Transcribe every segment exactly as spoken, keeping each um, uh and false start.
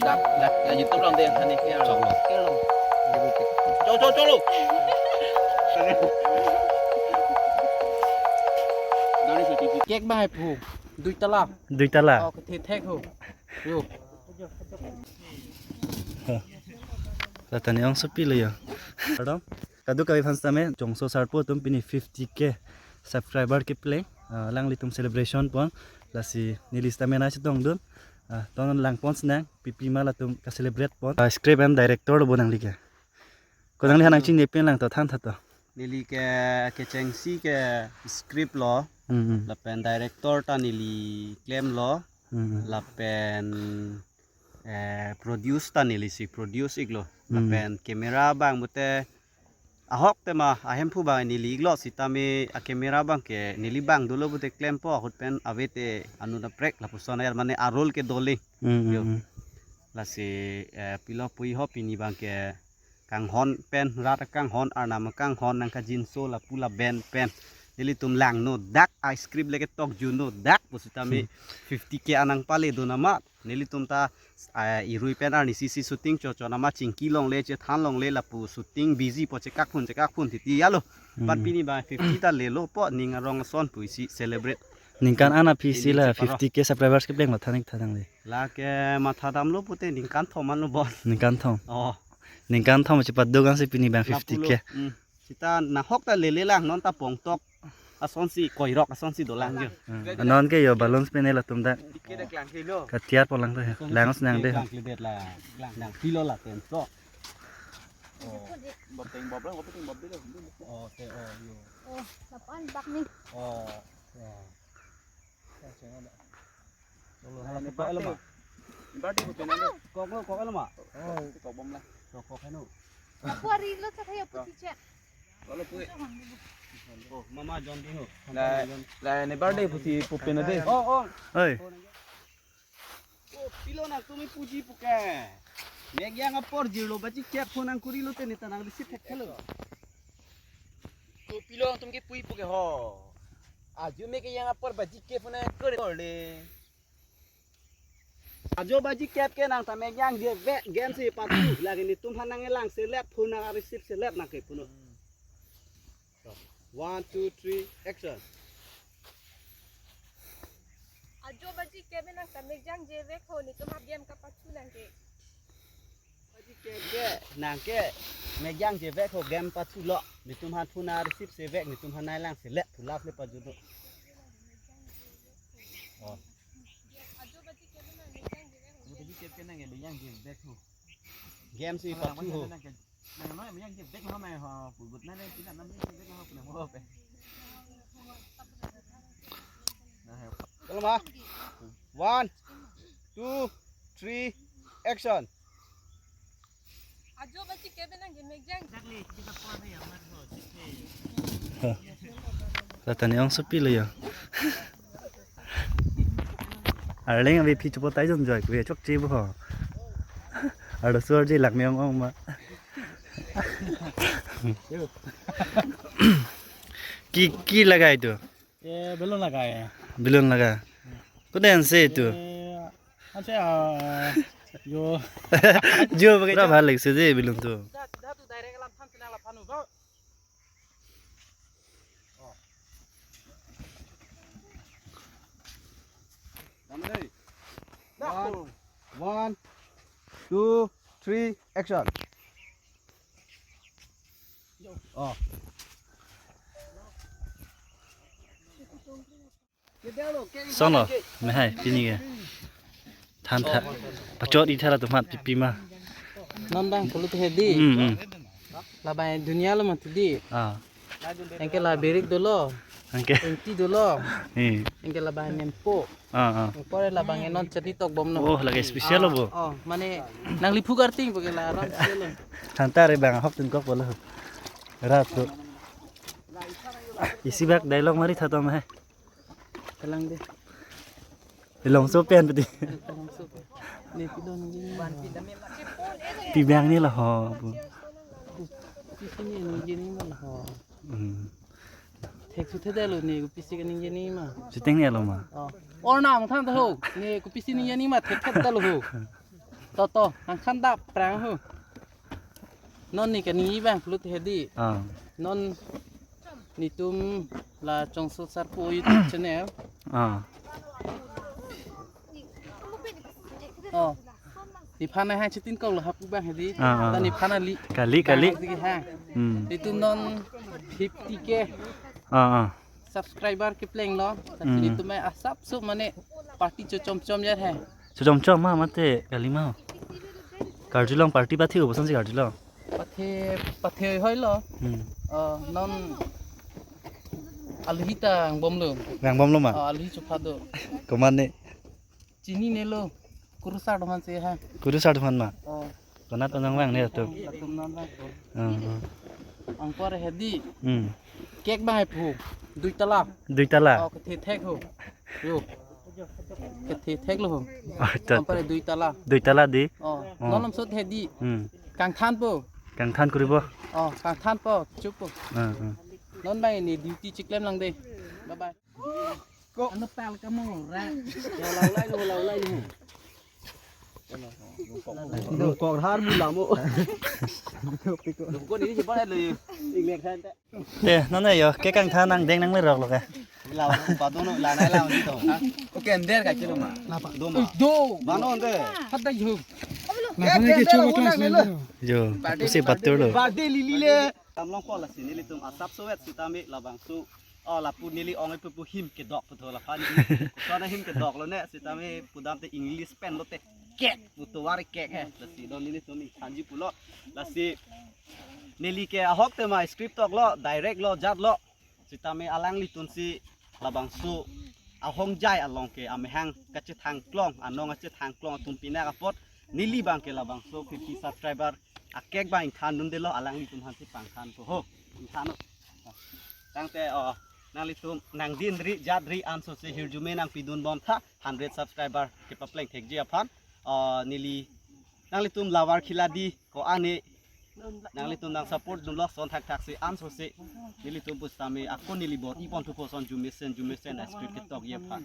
Dak, dak, dak YouTube along dei, hani, ya. Choklo. Choklo. Chok, chok, choklo. Cake bang hai pu. Dui tala. Dui tala. Oh, kethethek ho. Yo. Lata ne ongsopi lo yo. Pardon? Kadokave aphan sitame, Jongso Sarpo atum pini fifty K subscriber kepleng, ah, alanglitum celebration pon, lasi neli sitame nangchetongdun, ah, ton langpon sinang, pipi ma latum ka-celebrate pon. Ah, script and director lo bo nangli ke. Ko nangli hanang chini pen lang to than tha to. Neli ke kechengsi ke script lo, Hmm, hmm. Lapen director ta neli klem lo, Hmm, hmm. Lapen, eh, produce ta neli si produce iklo. Hmm. Lapen camera bang pute ahok tema ahemphu bang neli iklo sitame a-camera bang ke neli bang dolo pute klempo ahut pen ave te anu na prek lapuson ayar mane a-role ke doling. Hmm, hmm, Yo. Hmm. Lasi, eh, pilo pu-i ho pini bang ke kanghon pen, rat kanghon, arnam kanghon, nangkajinso lapu laben pen. Nelitum langno dak a-script leke tokjuno dak pusitame Hmm. fifty K anang pale dun amat. Nelitum ta, eh, irui pen arnisi si shooting chochon amat chingki longle chethan longle lapu shooting busy po chekak phun chekak phun titi yalo. Pat Hmm. pini bang fifty ta lelo po ning arong ason pusi celebrate. Ningkan an aphi si Ini la cheparo. fifty K subscribers kepleng matha ning tha nangli. Lake matha damlo pute ningkan thom anlo bon. Ningkan thom. Oh. Ningkan thom chepat dogan si pini bang fifty K. Lapulo. Hmm. Sita nahok ta lele lang non ta pongtok. Asonsi koirok asonsi dolang yo. Hmm. Non ke yo balloons pen latum ta. Dike de klang kilo. Katiar polang ta. Lang os nang de. Klang kilo det la. Klang nang pilo la tenso. Oh. Bob teng bob lang, bob teng bob de. Oh, te oh yo. Oh, lapan bak ni. Oh. Ya. Birthday, birthday pu pen ande. Koklo, koklo ma. Oh, kokbom la. Kok, kok heno. Aku hari lo sa kaya putih cek. Koklo pu. Oh, mama John Dino. La, la ne birthday pusi pu pen ande. Oh, oh. Oi. Oh, pilo nangtum puji puke. Mek yang apor jirlo baji kep phone nangkuri lo teni ta nang receive thek thelo. Ko pilo nangtum ke pu-i puke ho. Ajo mek yang apor baji kep phone nangkuri le. Ajo baji kep ke nang ta mek yang je ve gen si patu lagi netum aphan nangkelang selet phone nang receive selet nangke puno. One, two, three, action. Ajo baji kep nang ta mek yang je ve ko netum aphan game kapathu nangke. Baji kep ke nangke mek yang je ve ko game pathu lo. Netum aphan phone nang receive se ve netum aphan nangkelang selet thu last le pajuno. Oh. Ajo baji kep nang mek yang je ve ko. Baji kep ke nang mek yang je ve ko. Game si pathu ho. Kalau mah. One, two, three, action. Ajo baji kep nang ke mek yang. Lata ne ongsopi lo yo. Arleng ave phi chepo tai jon joi ku ya chokche bo ho. Arlo sur je lak me ong ong ma. Ki, ki lagai tu? ये balloon लगा है। Balloon laga. Kuden se tu? ये, अच्छा, आ, जो जो बगैचा। Pura bhal lagse je balloon tu. One, one, two, three, action. Oh. Sonlo, me hai, pini ke. Than tha. Pachot i tha latum aphan pipi ma. Non dang pulo te hedi. Hmm, hmm. Labang dunia lo mati di. Ah. Anke la birik dolo. Anke. Engti dolo. Eh. Anke labang nempo. Ah, ah. Engpore labang non chati tokbomno. Oh, lake special lo bo. Oh, mane nangli phu karting bo ke la ram selo. Thanta re bang hok tin kok bolo. Rat tu. Isi bak dialogue mari tha to me. Kalang de. Ilong so pen pati. Ilong so pen. Ne pilo nang jeni. Pi bang ni la ho. Pisi ne nang jeni ma la ho. Hmm. Thek su thedetlo ne ko pisi ka nang jeni ma. Siteng ne lo ma. Oh. Or na mong tham ta ho. Ne ko pisi nang jeni ma thek thedetlo ho. To, to, angkhan dap prang ho. Non ne kaningje abang pulote hedi. Ah. Non netum la Chongso Sarpo YouTube channel. Ah. Oh. Nephan hang chitin kok lo ha pu abang hedi. Ah, ah. Ta nephan kali. Kali, kali. Abang hedi ha. Hmm. Netum non fifty K. Ah, ah. Subscriber keplenglo. Lasi Hmm. netum asapso mane party chochomchom ya hai. Chochomchom ma mate kali ma. Karjulong party pathe-o, bosonsi karjulong. Pathe, pathe hoi lo. Hmm. Oh, non alohi ta vangbomlo. Vangbomlo ma? Oh, alohi chopha do. Komat ne? Chininelo. Kurusar doman se ha. Kurusar doman ma? Oh. Konat anong vang ne atum? Atum non vang. Ah, ah. Angkor hedi. Hmm. Cake abang hai pu. Dui tala. Dui tala? Oh, kethe thek ho. Yo. Kethe thek lo ho. Ah, ta, ta. Angkor dui tala. Dui tala di? Oh. Oh. Non lamsot hedi. Hmm. Kangthanpo. Kangthan kuripo. Oh, kangthanpo. Choppo. Ah, ah. Non abang ne duty chiklem lang de. Bye bye. Ko ano pal kamu ra. Laulai lo, laulai lo. Lungkok har mu lamo. Lungkok ini cepat lo. Inglek santa. Eh, non yo, cake kangthan angdeng nanglerok lo ke? Law, padono, lanai law dito. Oke, ender ka kilo ma. Doma. Do. Bano ende. Hada yo. Lapan ke coba kelas nelo. Yo, pusi patur lo. Birthday lili le. Tamlong ko lasi nelitum asapso vet sitame labangso. Oh, lapu neli ong ipu pu him kedok pu tho laphan. Kosona him kedok lo ne, sitame pudam te English pen lote cake pu tovar cake he. Lasi don nelitum ingthanji pulo. Lasi neli ke ahok tema script tok lo, direct lo, jat lo. Sitame alanglitum si labangso ahongjai along ke amahang kachethang klong, anong kachethang klong atum pina kapot. Neli abang ke labangso fifty subscriber a cake abang ingthan dundelo, alanglitum aphan si pangthanpo ho. Ingthan ho. Tangte, oh, nanglitum nangdin ri jat ri anso si hirjume nangpidun bom tha, hundred subscriber kepapleng thekji aphan. Oh, neli nanglitum Lavar Khiladi ko-an ne nanglitum nang support dunlo ason thakthak si anso si nelitum pusitame ako neli bor-i pon thupo ason jumesen jumesen a script ketok ye aphan.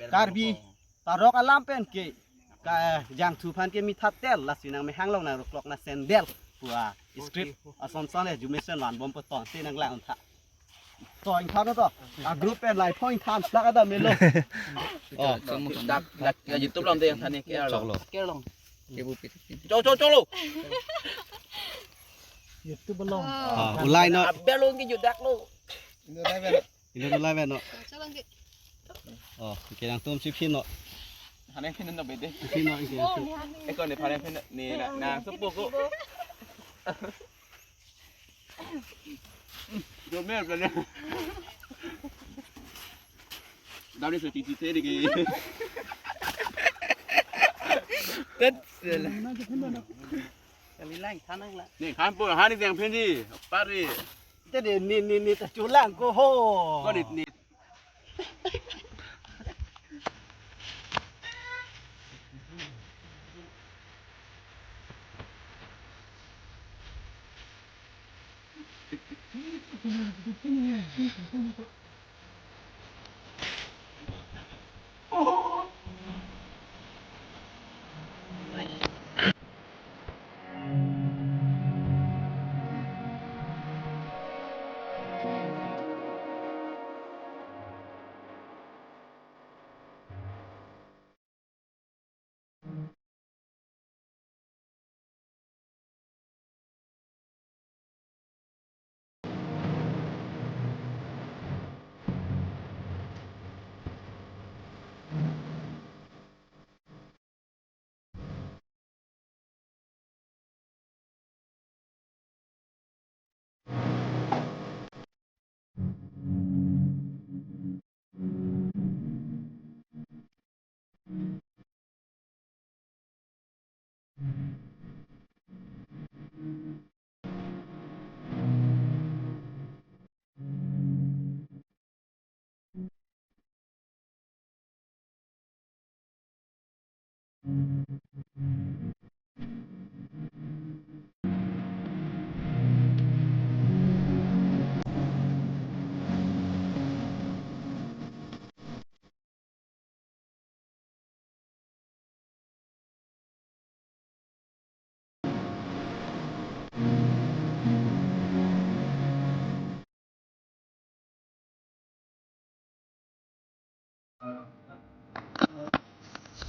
Karbi parok alam pen ke kejangthu aphan ke mitha tel, lasi nangmahang long nang ruklok na sandal pu a script ason son le jumesen van bom po, ton te nanglang tha. To ingthan to. A group pen lai point than plak ada melo. Oh, dak, dak, dak YouTube along de yang than ke. Choklo. Ke along. Chok, chok, choklo. YouTube along. Ah, ulai non. Abel along ke judak lo. Ino live no. Cholong ke. Oh, oke, nangtum si phin non. Hane phin non bede. Phin non ke. Eko ne phane phin ne na, na supu ko. Domer plane. Dari se titi teri ke. Tet sela. Kali lang thanang la. Ne khan po hani jang phin di. Pari. Te de ni ni ni ta chulang ko ho. Ko ni ni.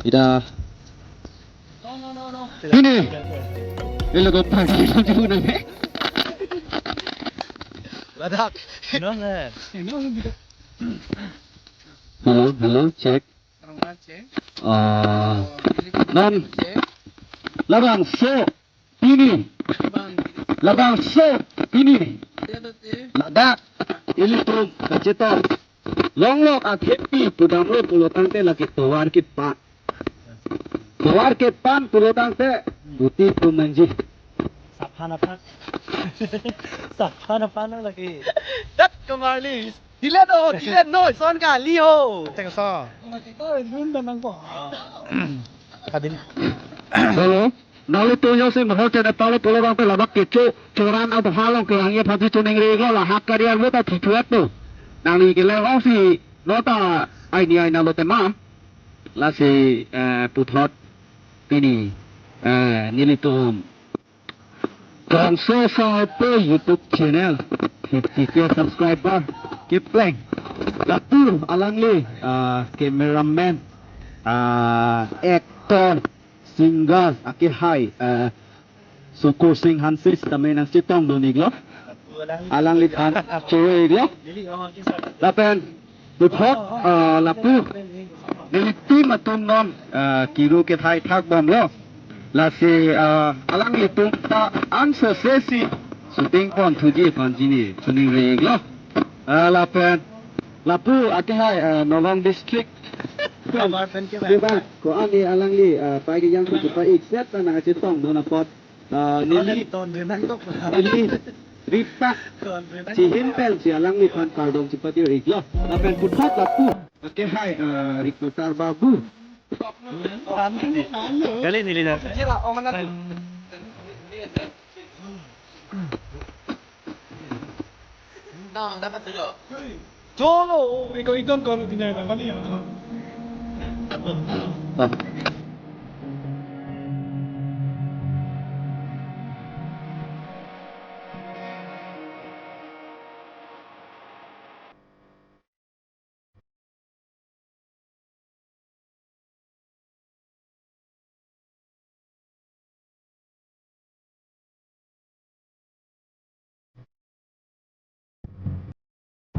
Ida. Ini. Ini kok pagi nanti pun nanti. Ladak. Hello, hello, check. Ah, non. Labangso pini. Labangso pini. Ladak. Ilitum kachetong. Longlok athepi pudamlo pulo tangte lake tovar kepan. Tovar kepan pulo tangte buti pu manji. Saphan aphan. Saphan aphan lagi. Dat kamarli. Delete ho, delete noi, son kali ho. Tengso. Kadin. Hello. Nangli to yo si mahal channel palo pulo tangte labak kecho choran abha along ke angya phaji chuning re go la hak kariar mo ta thithuat to. Nangli ke le ong si nota ai ni ai nanglo tema. Lasi, eh, puthot pini, eh, nelitum Krongso Sar pu YouTube channel fifty K subscriber kepleng. Lapu alangli, ah, cameraman, ah, actor, singer, akehai, ah, Sukur Singh Hanse sitame nangchetongdun iklo. Alangliphan choro iklo. Lapen puthot, ah, lapu neli team atum non, ah, kiru kethai thak bomlo. Lasi, ah, alanglitum ta anso sesi shooting pon thuji pon jini chuning re iklo. Ah, lapen lapu akehai, ah, Nowong District. Kabar pen ke ba? Ko-an ni alangli, ah, pai ke yang tu pa ik set na nangchetongdun apot. Ah, neli, ton renang tok. Neli Rita. Ton renang. Chihin pen si alangliphan kardom chipati iklo. Lapen puthot lapu akehai, ah, reporter babu. Kali neli na. Kira ong na. Cholo, iko iton kon tina na kali. Ah.